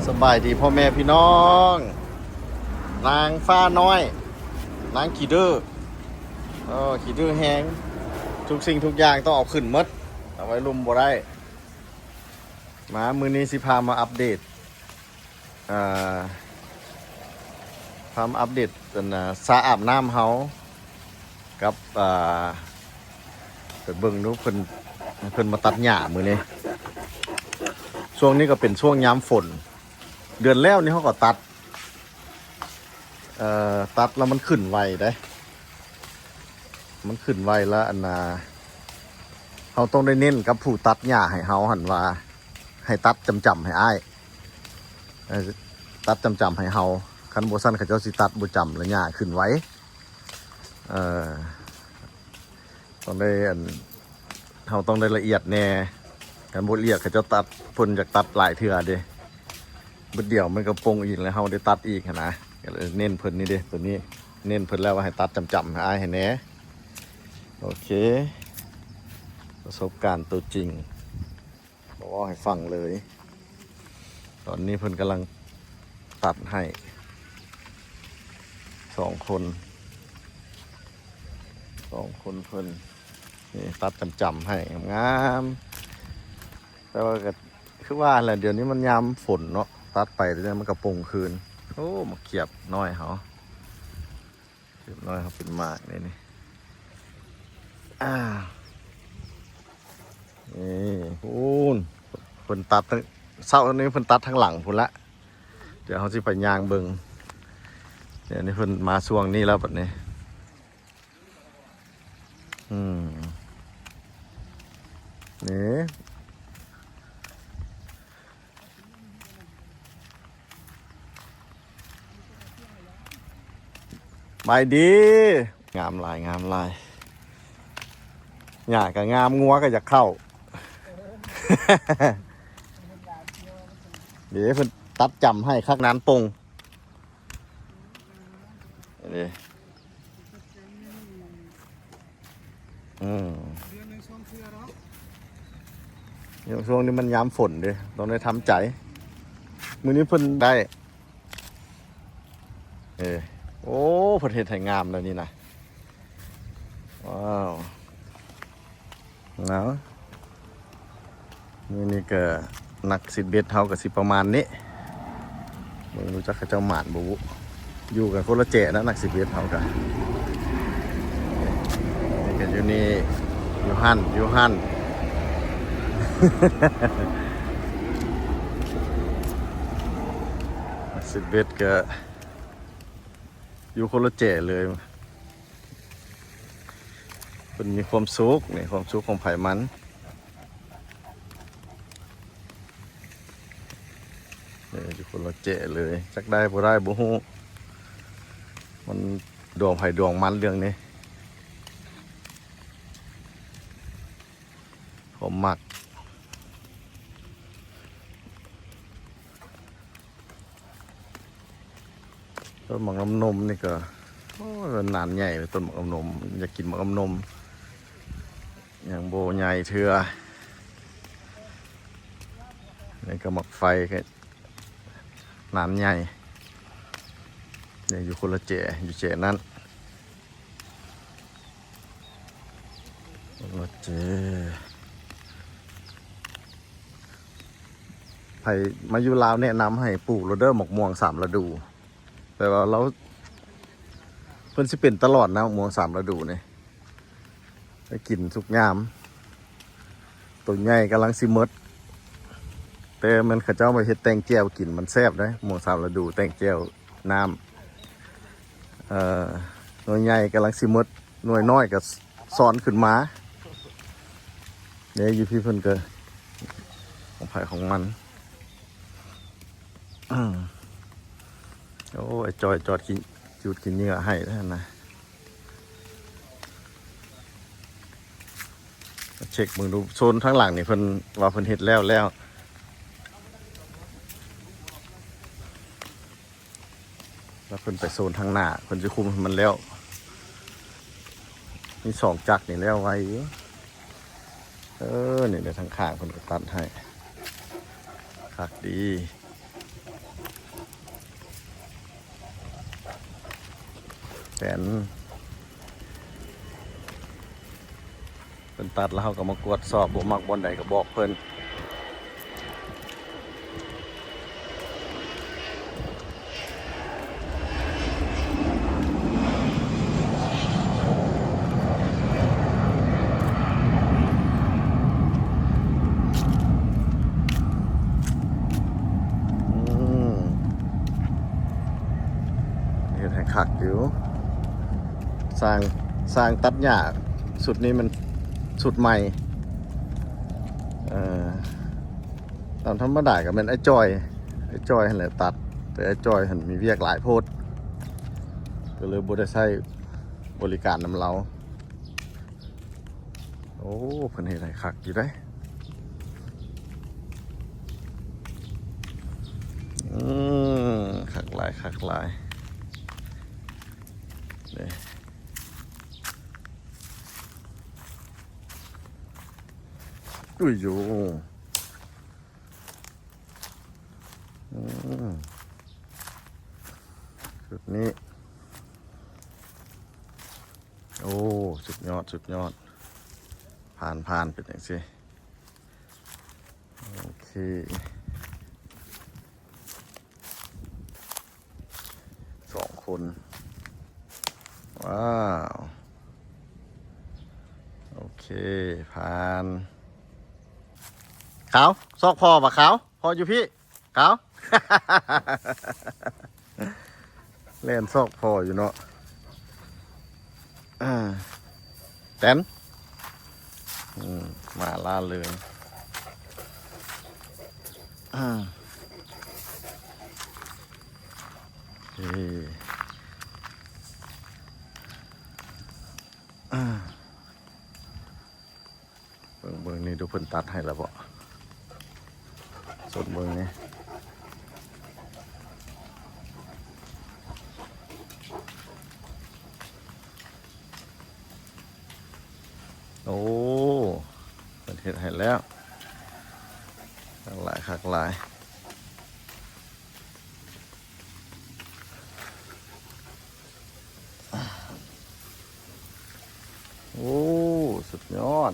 ສະບາຍດີພໍ່ແມ່ພີ່ນ້ອງ ນາງຟ້ານ້ອຍ ນາງຂີ້ດື້ ເອີ ຂີ້ດື້ແຮງ ທຸກສິ່ງທຸກຢ່າງຕ້ອງເອົາຂຶ້ນໝົດ ເອົາໄວ້ລຸ່ມບໍ່ໄດ້. ມາ ມື້ນີ້ຊິພາມາອັບເດດ ອ່າ ພາມາອັບເດດ ອັນ ອ່າ ສະອາບນ້ຳເຮົາ ກັບ ອ່າ ໄປເບິ່ງດູ ເພິ່ນ ເພິ່ນມາຕັດຫຍ້າມື້ນີ້. ຊ່ວງນີ້ກໍເປັນຊ່ວງຍາມຝົນ ເດືອນແລ້ວນີ້ເຮົາກໍຕັດ ເອີ ຕັດແລ້ວມັນຂຶ້ນໄວເດ້ ມັນຂຶ້ນໄວແລ້ວ ອັນນ່າ ເຮົາຕ້ອງໄດ້ເນັ້ນກັບຜູ້ຕັດຫຍ້າໃຫ້ເຮົາຫັ້ນວ່າ ໃຫ້ຕັດຈ້ຳໆໃຫ້ອ້າຍ ເອີ ຕັດຈ້ຳໆໃຫ້ເຮົາ ຄັນບໍ່ຊັ້ນເຂົາເຈົ້າຊິຕັດບໍ່ຈ້ຳ ແລ້ວຫຍ້າຂຶ້ນໄວ. ເອີ ຕ້ອງໄດ້ ອັນ ເຮົາຕ້ອງໄດ້ລະອຽດແດ່ ຄັນບໍ່ລະອຽດເຂົາເຈົ້າຕັດ ເພິ່ນຢາກຕັດຫຼາຍເທື່ອເດ້ ບຶດດຽວມັນກໍປົງອີກ ແລ້ວເຮົາໄດ້ຕັດອີກຫັ້ນນະ. ກໍເລີຍເນັ້ນເພິ່ນນີ້ເດ້ ໂຕນີ້ ເນັ້ນເພິ່ນແລ້ວວ່າໃຫ້ຕັດຈ້ຳໆໃຫ້ອ້າຍໃຫ້ແດ່. ໂອເຄ ປະສົບການໂຕຈິງ ມາເວົ້າໃຫ້ຟັງເລີຍ. ຕອນນີ້ເພິ່ນກຳລັງຕັດໃຫ້ສອງຄົນ ສອງຄົນເພິ່ນ ນີ້ ຕັດຈ້ຳໆໃຫ້ງາມໆ ແຕ່ວ່າກໍຄືວ່າແຫຼະ ດຽວນີ້ມັນຍາມຝົນເນາະ ຕັດໄປແລ້ວມັນກໍປົງຄືນ. ໂອ້ ໝາກຂຽບນ້ອຍເຮົາ ຮຽບຮ້ອຍ ເຮົາເປັນໝາກນີ້ ນີ້ ອ່າ ນີ້ ພຸ້ນ ເພິ່ນຕັດ ເຊົ້ານີ້ເພິ່ນຕັດທາງຫຼັງພຸ້ນລະ. ດຽວເຮົາຊິໄປຍ່າງເບິ່ງ ດຽວນີ້ເພິ່ນມາຊ່ວງນີ້ແລ້ວບັດນີ້ ອືມ ນີ້ ສະບາຍດີ ງາມຫຼາຍ ງາມຫຼາຍ ຫຍ້າກໍງາມ ງົວກໍຢາກເຂົ້າ ເດ້ ເພິ່ນຕັດຈ້ຳໃຫ້ຄັກນານປົງ ນີ້ ອືມ ເດືອນໜຶ່ງສອງເທື່ອເນາະ ຊ່ວງນີ້ມັນຍາມຝົນເດ້ ຕ້ອງໄດ້ທຳໃຈ. ມື້ນີ້ເພິ່ນໄດ້ ເອີ ໂອ້ ເພິ່ນເຮັດໃຫ້ງາມແລ້ວນີ້ນະ ວ້າວ ເນາະ. ມື້ນີ້ກໍນັກຊິດເບັດເຮົາກໍຊິປະມານນີ້ ເບິ່ງ ບໍ່ຈັກເຂົາເຈົ້າໝານບໍ່ບຸ ຢູ່ກັນຄົນລະແຈນະ ນັກຊິດເບັດເຮົາກະ ນີ້ກໍຢູ່ນີ້ ຢູ່ຫັ້ນ ຢູ່ຫັ້ນ ນັກຊິດເບັດກະຢູ່ຄົນລະແຈເລີຍ. ເພິ່ນມີຄວາມສຸກ ນີ້ຄວາມສຸກຂອງໃຜມັນ ເອີ ຢູ່ຄົນລະແຈເລີຍ ຈັກໄດ້ບໍ່ໄດ້ບໍ່ຮູ້ ມັນດວງໃຜດວງມັນເລື່ອງນີ້ ຄວາມມັກ. ຕົ້ນໝາກນ້ຳນົມນີ້ກໍ ໂອ້ຍ ມັນໜານໃຫຍ່ເລີຍ ຕົ້ນໝາກນ້ຳນົມ ຢາກກິນໝາກນ້ຳນົມ ຍັງບໍ່ໃຫຍ່ເທື່ອ. ນີ້ກໍໝາກໄຟກໍໜານໃຫຍ່ ນີ້ຢູ່ຄົນລະແຈ ຢູ່ແຈນັ້ນ. ໂອເຄ ໃຜມາຢູ່ລາວແນະນຳໃຫ້ປູກໂລດເດີ ໝາກມ່ວງສາມລະດູ ແຕ່ວ່າລາວ ເພິ່ນຊິເປັນຕະຫຼອດນະ ໝາກມ່ວງສາມລະດູນີ້ ໄດ້ກິນທຸກຍາມ. ໂຕໃຫຍ່ກຳລັງຊິໝົດ ແຕ່ມັນເຂົາເຈົ້າໄປເຮັດແຕ່ງແຈ່ວກິນ ມັນແຊບເດ້ ໝາກມ່ວງສາມລະດູ ແຕ່ງແຈ່ວນ້ຳ ເອີ ໜ່ວຍໃຫຍ່ກຳລັງຊິໝົດ ໜ່ວຍນ້ອຍກໍຊ້ອນຂຶ້ນມາເດ້. ຢູ່ພີ້ເພິ່ນກໍຂອງໃຜຂອງມັນ. ໂອ້ຍ ຈອຍຈອດກິນ ຈູດກິນເຫຍື່ອໃຫ້ແລ້ວນະ. ເຊັກເບິ່ງດູ ໂຊນທາງຫຼັງນີ້ເພິ່ນວ່າເພິ່ນເຮັດແລ້ວແລ້ວ ແລ້ວເພິ່ນໄປໂຊນທາງໜ້າ ເພິ່ນຊິຄຸມໃຫ້ມັນແລ້ວ. ມີສອງຈັກນີ້ແລ້ວໄວຢູ່. ເອີ ນີ້ແຫຼະ ທາງຂ້າງເພິ່ນກໍຕັດໃຫ້ ຄັກດີ. ແປນ ເພິ່ນຕັດແລ້ວ ເຮົາກໍມາກວດສອບ ບໍ່ມັກບ່ອນໃດກໍບອກເພິ່ນ. ອືມ ເຮັດໃຫ້ຄັກຢູ່. ຊ່າງ ຊ່າງຕັດຫຍ້າຊຸດນີ້ມັນຊຸດໃໝ່. ເອີ ຕາມທຳມະດາກໍແມ່ນອ້າຍຈ້ອຍ ອ້າຍຈ້ອຍຫັ້ນແຫຼະຕັດ, ແຕ່ອ້າຍຈ້ອຍຫັ້ນມີວຽກຫຼາຍໂພດ ກໍເລີຍບໍ່ໄດ້ໃຊ້ບໍລິການນຳລາວ. ໂອ້ ເພິ່ນເຮັດໃຫ້ຄັກຢູ່ເດ້. ອືມ ຄັກຫຼາຍ ຄັກຫຼາຍເດ້. ອຸ້ຍໂຢ ອືມ ຊຸດນີ້ ໂອ້ ສຸດຍອດ ສຸດຍອດ ຜ່ານ ຜ່ານ ເປັນຈັ່ງຊີ້. ໂອເຄ ສອງຄົນ ວ້າວ ໂອເຄ ຜ່ານ. ຂາວ ຊອກພໍ່ບໍ່ຂາວ? ພໍ່ຢູ່ພີ້ ຂາວ. ແລ່ນຊອກພໍ່ຢູ່ເນາະ. ອາ ແຕນ ອືມ ມາລ່າເລີຍ. ອາ ເອີ ອາ ເບິ່ງ ເບິ່ງນີ້ດູ ເພິ່ນຕັດໃຫ້ແລ້ວບໍ່? ຊົມເບິ່ງນີ້. ໂອ້ ເພິ່ນເຮັດໃຫ້ແລ້ວ ຄັກຫຼາຍ ຄັກຫຼາຍ. ໂອ້ ສຸດຍອດ.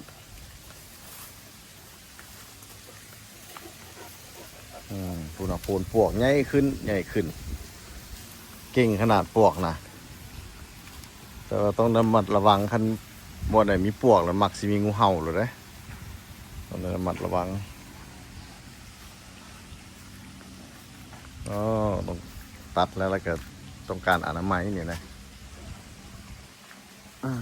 ອືມ ພຸ້ນນະ ໂພນປວກໃຫຍ່ຂຶ້ນ ໃຫຍ່ຂຶ້ນ ເກັ່ງຂະໜາດປວກນະ. ແຕ່ວ່າຕ້ອງລະມັດລະວັງ ຄັນບ່ອນໃດມີປວກແລ້ວມັກຊິມີງູເຫົ່າໂລດເດ້ ຕ້ອງລະມັດລະວັງ. ອໍ ຕ້ອງຕັດແລ້ວ ແລ້ວກໍຕ້ອງການອະນາໄມນີ້ນະ. ອາ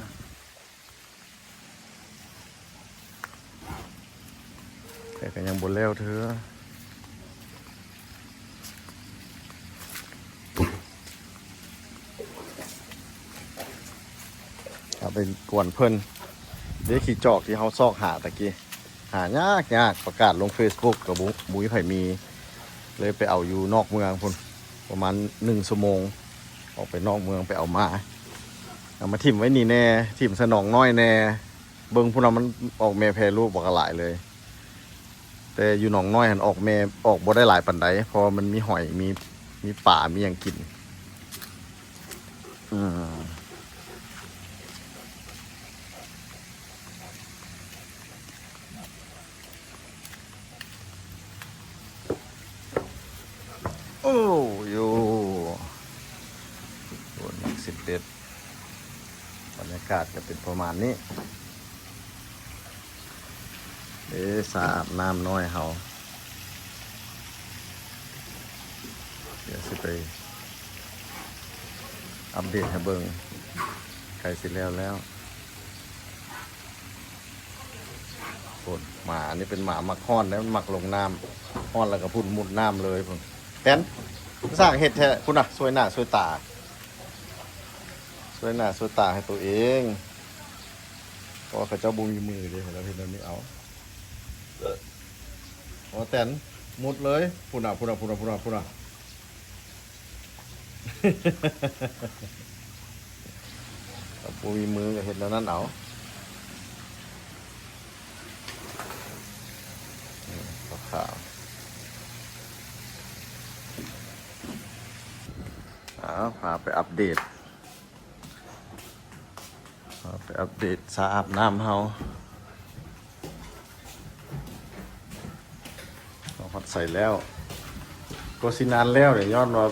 ແຕ່ກໍຍັງບໍ່ແລ້ວເທື່ອ. ເອົາໄປກວນເພິ່ນເດ້ ຂີ້ຈອກທີ່ເຮົາຊອກຫາຕະກີ້ ຫາຍາກໆ ປະກາດລົງເຟສບຸກກໍບໍ່ ບໍ່ມີໃຜມີ ເລີຍໄປເອົາຢູ່ນອກເມືອງພຸ້ນ ປະມານໜຶ່ງຊົ່ວໂມງ ອອກໄປນອກເມືອງໄປເອົາມາ. ເອົາມາຖິ້ມໄວ້ນີ້ແດ່ ຖິ້ມໃສ່ໜອງນ້ອຍແດ່. ເບິ່ງພຸ້ນນະ ມັນອອກແມ່ແຜ່ລູກບັກຫຼາຍເລີຍ. ແຕ່ຢູ່ໜອງນ້ອຍຫັ້ນອອກແມ່ ອອກບໍ່ໄດ້ຫຼາຍປານໃດ ເພາະວ່າມັນມີຫອຍ ມີ ມີປາ ມີຫຍັງກິນ. ອືມ ໂອ້ ຢູ່ ໂອ້ ນັກສິບເອັດ ບັນຍາກາດຈະເປັນປະມານນີ້. ເອີ ສາອາບນ້ຳນ້ອຍເຮົາ ດຽວຊິໄປອັບເດດໃຫ້ເບິ່ງ ໃກ້ຊິແລ້ວແລ້ວ. ໂອ້ ໝາ ອັນນີ້ເປັນໝາມັກຮ້ອນເດ້ ມັນມັກລົງນ້ຳ ຮ້ອນແລ້ວກໍພຸ້ນມຸດນ້ຳເລີຍພຸ້ນ. ແຕນ ສ້າງເຮັດແທ້ ພຸ້ນນະ ຊ່ວຍໜ້າຊ່ວຍຕາ ຊ່ວຍໜ້າຊ່ວຍຕາໃຫ້ໂຕເອງ ເພາະວ່າເຂົາເຈົ້າບໍ່ມີມືເດ້ ແລ້ວເຮັດແນວນີ້ເອົາ. ໂອ້ ແຕນ ມຸດເລີຍ ພຸ້ນນະ ພຸ້ນນະ ພຸ້ນນະ ພຸ້ນນະ ພຸ້ນນະ. ບໍ່ມີມືກໍເຮັດແນວນັ້ນເອົາ. ຂາວໆ ເອົາ ພາໄປອັບເດດ ອັບເດດສະອາບນ້ຳເຮົາ ເຮົາຮອດໃສແລ້ວ ກໍຊິນານແລ້ວເດ້ ຍ້ອນວ່າ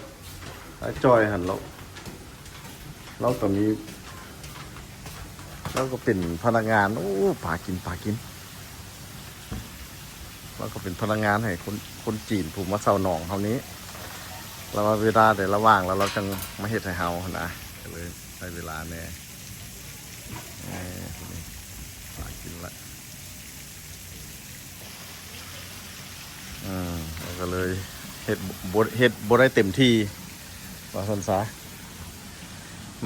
ອ້າຍຈ່ອຍຫັ້ນ ລາວ ລາວກໍມີ ລາວກໍເປັນພະນັກງານ ໂອ້ ປາກິນ ປາກິນ ລາວກໍເປັນພະນັກງານໃຫ້ຄົນ ຄົນຈີນຜູ້ມາເຊົ່າໜອງເຮົານີ້ ລາວວ່າເວລາໃດລາວວ່າງແລ້ວ ລາວຈັ່ງມາເຮັດໃຫ້ເຮົາຫັ້ນນະ ກໍເລີຍໃຊ້ເວລາແດ່. ເອີ ນີ້ ຫາກິນລະ ອືມ ແລ້ວກໍເລີຍເຮັດ ບໍ່ ເຮັດບໍ່ໄດ້ເຕັມທີ່ ວ່າຊັ້ນຊະ.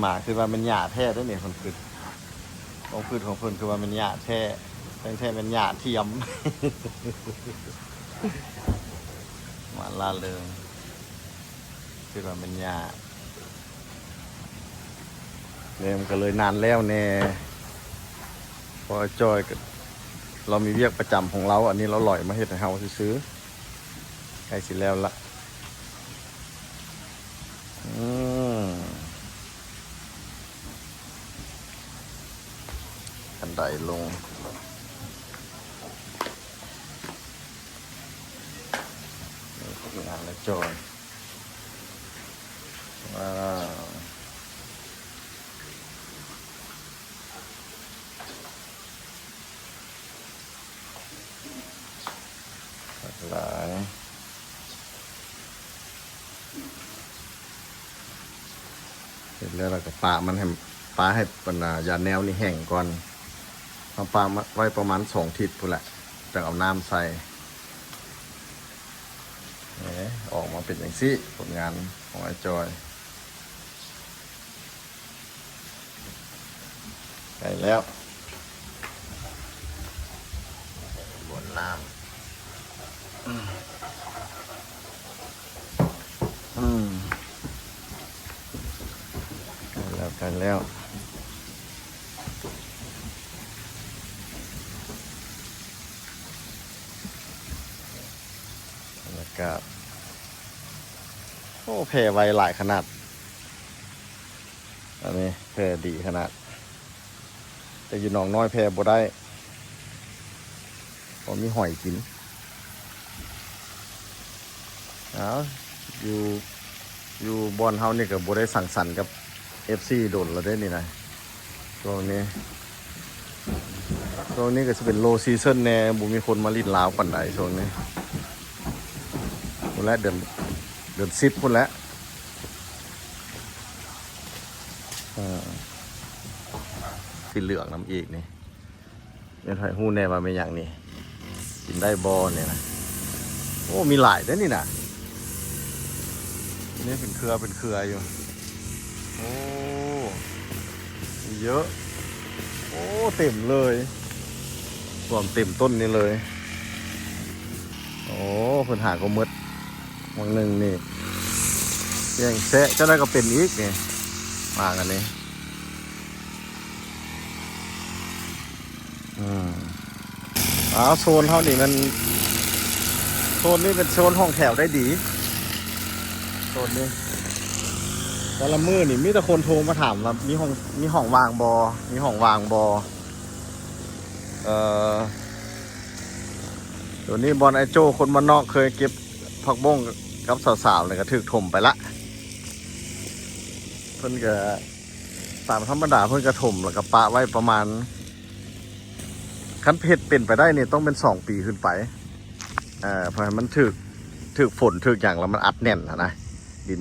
ໝາຄືວ່າແມ່ນຫຍ້າແທ້ເດ້ນີ້ ເພິ່ນຄື ຄວາມຄິດຂອງເພິ່ນຄືວ່າແມ່ນຫຍ້າແທ້ ແຕ່ແທ້ແມ່ນຫຍ້າທຽມ ໝາລ່າເລີງ ຄິດວ່າແມ່ນຫຍ້າ. ແລ້ວມັນກໍເລີຍນານແລ້ວແດ່ ເພາະອ້າຍຈ່ອຍກໍ ລາວມີວຽກປະຈຳຂອງລາວ ອັນນີ້ລາວຫຼອຍມາເຮັດໃຫ້ເຮົາຊື່ໆ ໃກ້ຊິແລ້ວລະ ອືມ ຄັນໄດລົງ ນີ້ ງານອ້າຍຈ່ອຍ. ວ້າວ ຄັກຫຼາຍ ເຮັດແລ້ວ ແລ້ວກໍປະມັນໃຫ້ ປະໃຫ້ ອັນນ່າ ຢາແນວນີ້ແຫ້ງກ່ອນ ເຮົາປະໄວ້ປະມານສອງທິດພຸ້ນແຫຼະ ຈັ່ງເອົານ້ຳໃສ່ ນີ້ ອອກມາເປັນຈັ່ງຊີ້ ຜົນງານຂອງອ້າຍຈ່ອຍ ໃກ້ແລ້ວ ບົນນ້ຳ ອືມ ໃກ້ແລ້ວ ໃກ້ແລ້ວ ບັນຍາກາດ ໂອ້ ແຜ່ໄວຫຼາຍຂະໜາດ ອັນນີ້ແຜ່ດີຂະໜາດ ແຕ່ຢູ່ໜອງນ້ອຍແຜ່ບໍ່ໄດ້ ບໍ່ມີຫອຍກິນ. ອ້າວ ຢູ່ ຢູ່ບ່ອນເຮົານີ້ກໍບໍ່ໄດ້ສັງສັນກັບເອັຟຊີດົນແລ້ວເດ້ນີ້ນະ ຊ່ວງນີ້ ຊ່ວງນີ້ກໍຊິເປັນໂລຊີເຊິນແດ່ ບໍ່ມີຄົນມາຫຼິ້ນລາວປານໃດຊ່ວງນີ້ ພຸ້ນແຫຼະ ເດືອນ ເດືອນສິບພຸ້ນແຫຼະ ເອີ ສີເຫຼືອງນຳອີກນີ້ ແມ່ນໃຜຮູ້ແດ່ວ່າແມ່ນຫຍັງນີ້ ກິນໄດ້ບໍ່ນີ້ນະ ໂອ້ ມີຫຼາຍເດ້ນີ້ນະ ນີ້ເປັນເຄືອ ເປັນເຄືອຢູ່ ໂອ້ ມີເຍອະ ໂອ້ ເຕັມເລີຍ ຖ້ວມເຕັມຕົ້ນນີ້ເລີຍ ໂອ້ ເພິ່ນຫາກໍໝົດ ໝ່ອງໜຶ່ງນີ້ ແຍງແຊະ ຈັ່ງໃດກໍເປັນອີກນີ້ ມາກັນນີ້ ອືມ ອ້າວ ໂຊນເຮົານີ້ມັນ ໂຊນນີ້ເປັນໂຊນຫ້ອງແຖວໄດ້ດີ ໂຊນນີ້ ແຕ່ລະມື້ນີ້ມີແຕ່ຄົນໂທມາຖາມວ່າມີຫ້ອງ ມີຫ້ອງວ່າງບໍ່ ມີຫ້ອງວ່າງບໍ່ ເອີ ຕົວນີ້ບ່ອນອ້າຍໂຈ້ຄົນບ້ານນອກເຄີຍເກັບຜັກບົ້ງກັບສາວໆ ແລ້ວກໍຖືກຖົມໄປລະ ເພິ່ນກໍ ຕາມທຳມະດາເພິ່ນກະຖົມ ແລ້ວກະປະໄວ້ປະມານ ຄັນເຮັດເປັນໄປໄດ້ນີ້ຕ້ອງເປັນສອງປີຂຶ້ນໄປ ເອີ ເພື່ອໃຫ້ມັນຖືກ ຖືກຝົນຖືກຫຍັງແລ້ວມັນອັດແໜ້ນຫັ້ນນະ ດິນ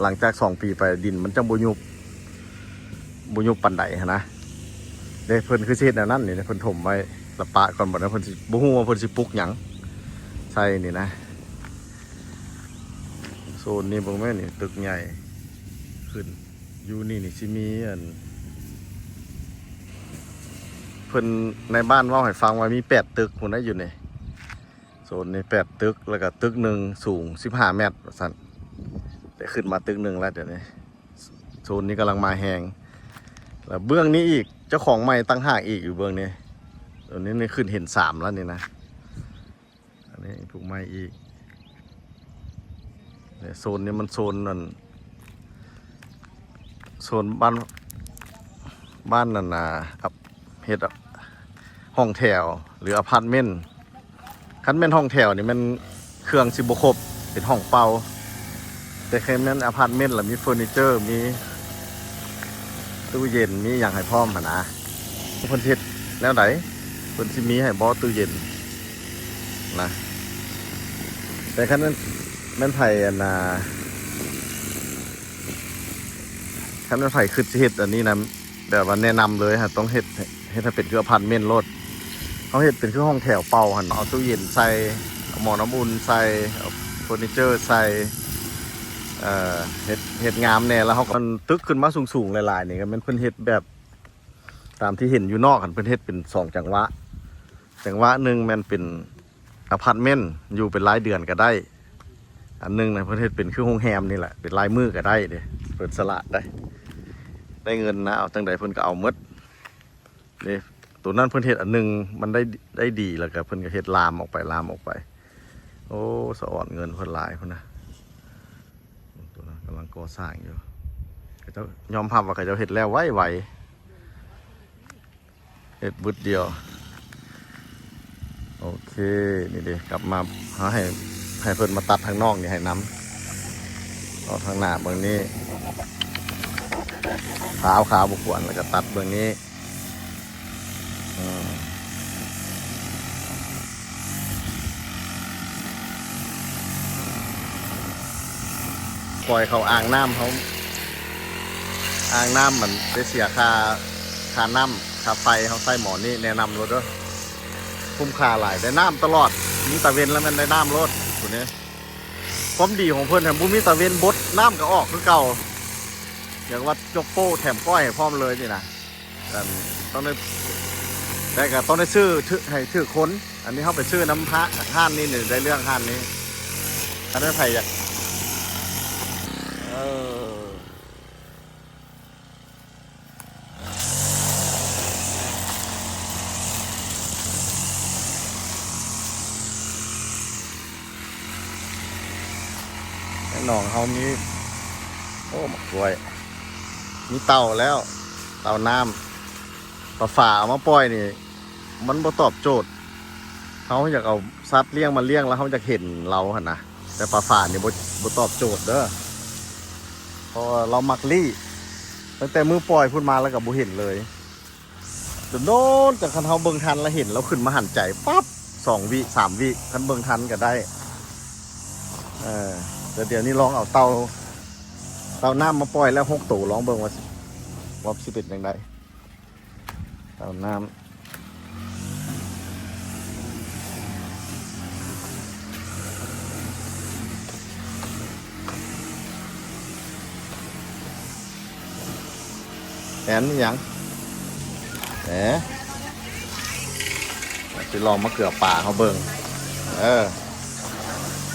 ຫຼັງຈາກສອງປີໄປດິນມັນຈັ່ງບໍ່ຍຸບ ບໍ່ຍຸບປານໃດຫັ້ນນະ ເດ້ ເພິ່ນຄືຊິເຮັດແນວນັ້ນນີ້ ເພິ່ນຖົມໄວ້ ແລ້ວປະກ່ອນ ບັດນັ້ນເພິ່ນຊິ ບໍ່ຮູ້ວ່າເພິ່ນຊິປຸກຫຍັງໃສ່ນີ້ນະ ໂຊນນີ້ເບິ່ງແມ່ນນີ້ ຕຶກໃຫຍ່ຂຶ້ນ ຢູ່ນີ້ນີ້ຊິມີອັນ ເພິ່ນໃນບ້ານເວົ້າໃຫ້ຟັງວ່າມີແປດຕຶກພຸ້ນນະຢູ່ນີ້ ໂຊນນີ້ແປດຕຶກ ແລ້ວກະຕຶກໜຶ່ງສູງສິບຫ້າແມັດວ່າຊັ້ນ ແຕ່ຂຶ້ນມາຕຶກໜຶ່ງແລ້ວດຽວນີ້ ໂຊນນີ້ກຳລັງມາແຮງ ແລ້ວເບື້ອງນີ້ອີກ ເຈົ້າຂອງໃໝ່ຕ່າງຫາກອີກຢູ່ເບື້ອງນີ້ ໂຕນີ້ນີ້ຂຶ້ນເຫັນສາມແລ້ວນີ້ນະ ອັນນີ້ຜູກໃໝ່ອີກ ແລະ ໂຊນນີ້ມັນໂຊນນັ້ນ ໂຊນບ້ານ ບ້ານນັ້ນນະ ເຮັດຫ້ອງແຖວ ຫຼື ອາພາດເມັນ. ຄັນແມ່ນຫ້ອງແຖວນີ້ແມ່ນເຄື່ອງຊິບໍ່ຄົບ ເປັນຫ້ອງເປົ່າ, ແຕ່ຄັນແມ່ນອາພາດເມັນລະມີເຟີນີເຈີ ມີຕູ້ເຢັນ ມີຫຍັງໃຫ້ພ້ອມຫັ້ນນະ. ເພິ່ນຊິເຮັດແນວໃດ? ເພິ່ນຊິມີໃຫ້ບໍ່ຕູ້ເຢັນນະ? ແຕ່ຄັນແມ່ນ ແມ່ນໃຜອັນນາ ຄັນແມ່ນໃຜຄິດຊິເຮັດອັນນີ້ນະ ແບບວ່າແນະນຳເລີຍ ເຮົາຕ້ອງເຮັດ ເຮັດໃຫ້ເປັນຄືອາພາດເມັນໂລດ. ເຮົາເຮັດເປັນຄືຫ້ອງແຖວເປົ່າຫັ້ນ ເອົາຕູ້ເຢັນໃສ່ ເອົາໝໍ້ນ້ຳອຸ່ນໃສ່ ເອົາເຟີນີເຈີໃສ່ ເອີ ເຮັດ ເຮັດງາມແດ່. ແລ້ວເຮົາກໍ ມັນຕຶກຂຶ້ນມາສູງໆຫຼາຍໆນີ້ ກໍແມ່ນເພິ່ນເຮັດແບບຕາມທີ່ເຫັນຢູ່ນອກຫັ້ນ ເພິ່ນເຮັດເປັນສອງຈັງຫວະ. ຈັງຫວະໜຶ່ງແມ່ນເປັນອາພາດເມັນ ຢູ່ເປັນລາຍເດືອນກໍໄດ້. ອັນໜຶ່ງນະ ເພິ່ນເຮັດເປັນຄືໂຮງແຮມນີ້ແຫຼະ ເປັນລາຍມື້ກໍໄດ້ເດ້. ເພິ່ນສະຫຼາດໄດ໋ ໄດ້ເງິນນະ ເອົາຈັ່ງໃດເພິ່ນກໍເອົາໝົດເດ້. ໂຕນັ້ນເພິ່ນເຮັດອັນໜຶ່ງ ມັນໄດ້ ໄດ້ດີ ແລ້ວກໍເພິ່ນກໍເຮັດລາມອອກໄປ ລາມອອກໄປ. ໂອ້ ສະອອນເງິນເພິ່ນຫຼາຍພຸ້ນນະ. ໂຕນັ້ນກຳລັງກໍ່ສ້າງຢູ່. ເຂົາເຈົ້າຍອມຮັບວ່າເຂົາເຈົ້າເຮັດແລ້ວໄວໆ. ເຮັດບຶດດຽວ. ໂອເຄ ນີ້ເດ້ ກັບມາ ເຮົາໃຫ້ ໃຫ້ເພິ່ນມາຕັດທາງນອກນີ້ໃຫ້ນຳ. ເອົາທາງໜ້າເບິ່ງນີ້ ຂາວໆ ບໍ່ຄວນ ແລ້ວກໍຕັດເບິ່ງນີ້. ອືມ ປ່ອຍເຂົ້າອ່າງນ້ຳເຮົາ ອ່າງນ້ຳມັນໄດ້ເສຍຄ່າ ຄ່ານ້ຳ ຄ່າໄຟ ເຮົາໃຊ້ໝໍ້ນີ້ ແນະນຳໂລດເດີ ຄຸ້ມຄ່າຫຼາຍ ໄດ້ນ້ຳຕະຫຼອດ ມີຕາເວັນແລ້ວແມ່ນໄດ້ນ້ຳໂລດ. ໂຕນີ້ ຄວາມດີຂອງເພິ່ນຫັ້ນ ບໍ່ມີຕາເວັນບົດ ນ້ຳກໍອອກຄືເກົ່າ. ຢາກວ່າຈົກໂປ້ແຖມກ້ອຍໃຫ້ພ້ອມເລີຍນີ້ນະ. ອັນ ຕ້ອງໄດ້ ແຕ່ກໍຕ້ອງໄດ້ຊື້ ຖື ໃຫ້ຖືກຄົນ. ອັນນີ້ເຮົາໄປຊື້ນຳຮ້ານ ຮ້ານນີ້ນີ້ ໄດ້ເລື່ອງຮ້ານນີ້. ຄັນໃຜຢາກ ເອີ ໃນໜອງເຮົາມີ ໂອ້ ໝາກກ້ວຍ ມີເຕົາແລ້ວ ເຕົານ້ຳ. ປາຝາເອົາມາປ່ອຍນີ້ ມັນບໍ່ຕອບໂຈດ. ເຮົາຢາກເອົາສັດລ້ຽງມາລ້ຽງ ແລ້ວເຮົາຢາກເຫັນລາວຫັ້ນນະ. ແຕ່ປາຝານີ້ບໍ່ ບໍ່ຕອບໂຈດເດີ ເພາະວ່າລາວມັກລີ້. ຕັ້ງແຕ່ມື້ປ່ອຍພຸ້ນມາ ລາວກໍບໍ່ເຫັນເລີຍ. ດົນໆ ຈັ່ງຄັນເຮົາເບິ່ງທັນ ລະເຫັນລາວຂຶ້ນມາຫັນໃຈປັບ ສອງວິ ສາມວິ ຄັນເບິ່ງທັນກໍໄດ້. ເອີ ແຕ່ດຽວນີ້ລອງເອົາເຕົ່າ ເຕົ່ານ້ຳມາປ່ອຍແລ້ວຫົກໂຕ ລອງເບິ່ງວ່າ ວ່າຊິເປັນຈັ່ງໃດ. ເຕົ່ານ້ຳ ແອນອີ່ຫຍັງ? ເອີ ຊິລອງມາເກືອປາເຮົາເບິ່ງ. ເອີ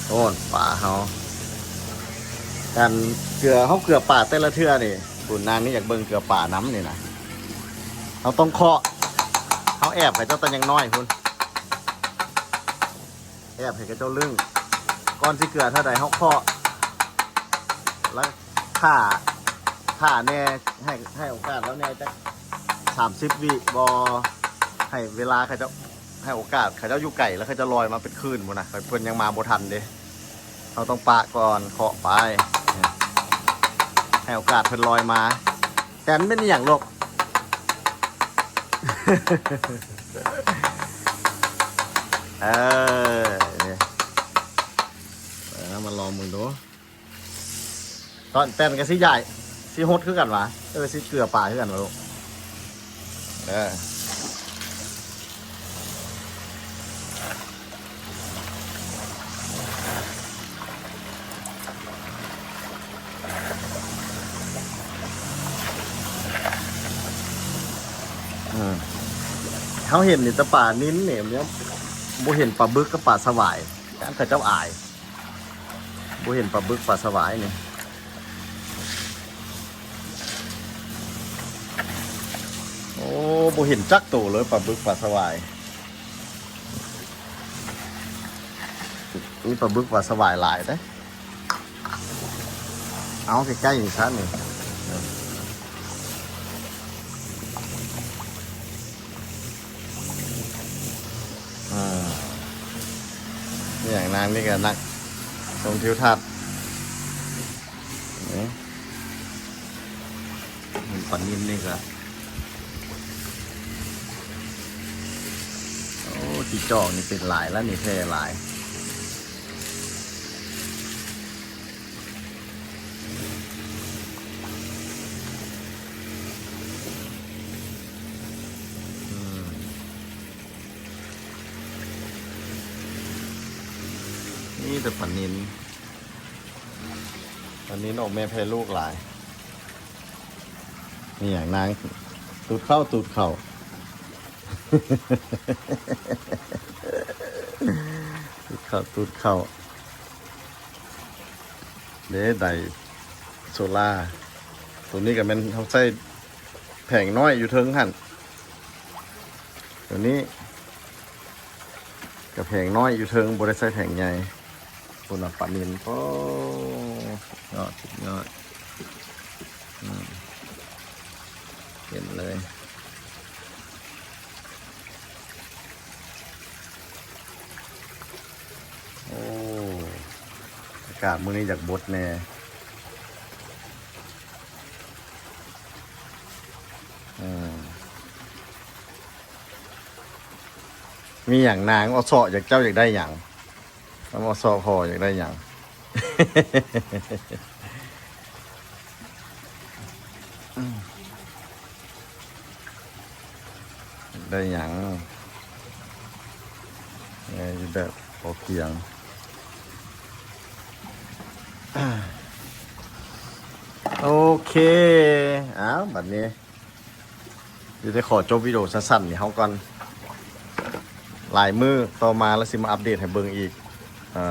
ໂອ້ນ ປາເຮົາ ການເກືອ ເຮົາເກືອປາແຕ່ລະເທື່ອນີ້ ບຸນນາງນີ້ຢາກເບິ່ງເກືອປານຳນີ້ນະ. ເຮົາຕ້ອງເຄາະ ເຮົາແອບໃຫ້ເຈົ້າແຕ່ຍັງນ້ອຍພຸ້ນ. ແອບໃຫ້ເຂົາເຈົ້າລຶ້ງ ກ່ອນຊິເກືອເທື່ອໃດເຮົາເຄາະ ແລ້ວຖ້າ ຖ້າແດ່ ໃຫ້ ໃຫ້ໂອກາດລາວແດ່ຈັກສາມສິບວິບໍ່ ໃຫ້ເວລາເຂົາເຈົ້າ ໃຫ້ໂອກາດເຂົາເຈົ້າຢູ່ໄກ ແລ້ວເຂົາເຈົ້າລອຍມາເປັນຄື້ນພຸ້ນນະ ເພິ່ນຍັງມາບໍ່ທັນເດ້. ເຮົາຕ້ອງປະກ່ອນ ເຄາະໄປ ໃຫ້ໂອກາດເພິ່ນລອຍມາ. ແຕນເປັນອີ່ຫຍັງລູກ? ເອີ ນີ້ ເອີ ມາລອງເບິ່ງດູ ຕອນແຕນກໍຊິຍ້າຍ ຊິຫົດຄືກັນຫວາ? ເອີ ຊິເກືອປາຄືກັນຫວາລູກ? ເອີ ເຮົາເຫັນນີ້ແຕ່ປານິນນີ້ ບໍ່ເຫັນປາບຶກກັບປາສະຫວາຍ ຢ້ານເຂົາເຈົ້າອາຍ. ບໍ່ເຫັນປາບຶກປາສະຫວາຍນີ້. ໂອ້ ບໍ່ເຫັນຈັກໂຕເລີຍ ປາບຶກປາສະຫວາຍ. ມີປາບຶກປາສະຫວາຍຫຼາຍເດ້. ເອົາໃກ້ໆນີ້ຊະນີ້. ອ່າ ນີ້ຫຍັງນາງນີ້ກໍນັກຊົມທິວທັດ ນີ້ ເຫັນປານິນນີ້ກໍ ໂອ້ ຈີຈອກນີ້ເປັນຫຼາຍແລ້ວນີ້ ແຜ່ຫຼາຍ. ອືມ ມີແຕ່ປານິນ ປານິນອອກແມ່ແຜ່ລູກຫຼາຍ. ນີ້ຫຍັງນາງ ຕູດເຂົ້າ ຕູດເຂົ້າ ຕູດເຂົ້າ ຕູດເຂົ້າ. ເດ້ ໄດໂຊລາ ໂຕນີ້ກໍແມ່ນເຮົາໃຊ້ແຜງນ້ອຍຢູ່ເທິງຫັ້ນ ໂຕນີ້ກໍແຜງນ້ອຍຢູ່ເທິງ ບໍ່ໄດ້ໃຊ້ແຜງໃຫຍ່. ພຸ້ນນະ ປານິນ ໂອ້ ສຸດຍອດ ສຸດຍອດ ອືມ ເຫັນເລີຍ. ໂອ້ ອາກາດມື້ນີ້ຢາກບົດແດ່. ອືມ ມີຫຍັງນາງ ອໍເຊາະ ຢາກ ເຈົ້າຢາກໄດ້ຫຍັງ? ອາ ອໍເຊາະ ພໍຢາກໄດ້ຫຍັງ? ໄດ້ຫຍັງ? ເອີ ຢູ່ແບບພໍພຽງ. ໂອເຄ ອ້າວ ບັດນີ້ຊິໄດ້ຂໍຈົບວິດີໂອສັ້ນໆນີ້ເຮົາກ່ອນ. ຫຼາຍມື້ຕໍ່ມາລະຊິມາອັບເດດໃຫ້ເບິ່ງອີກ. ເອີ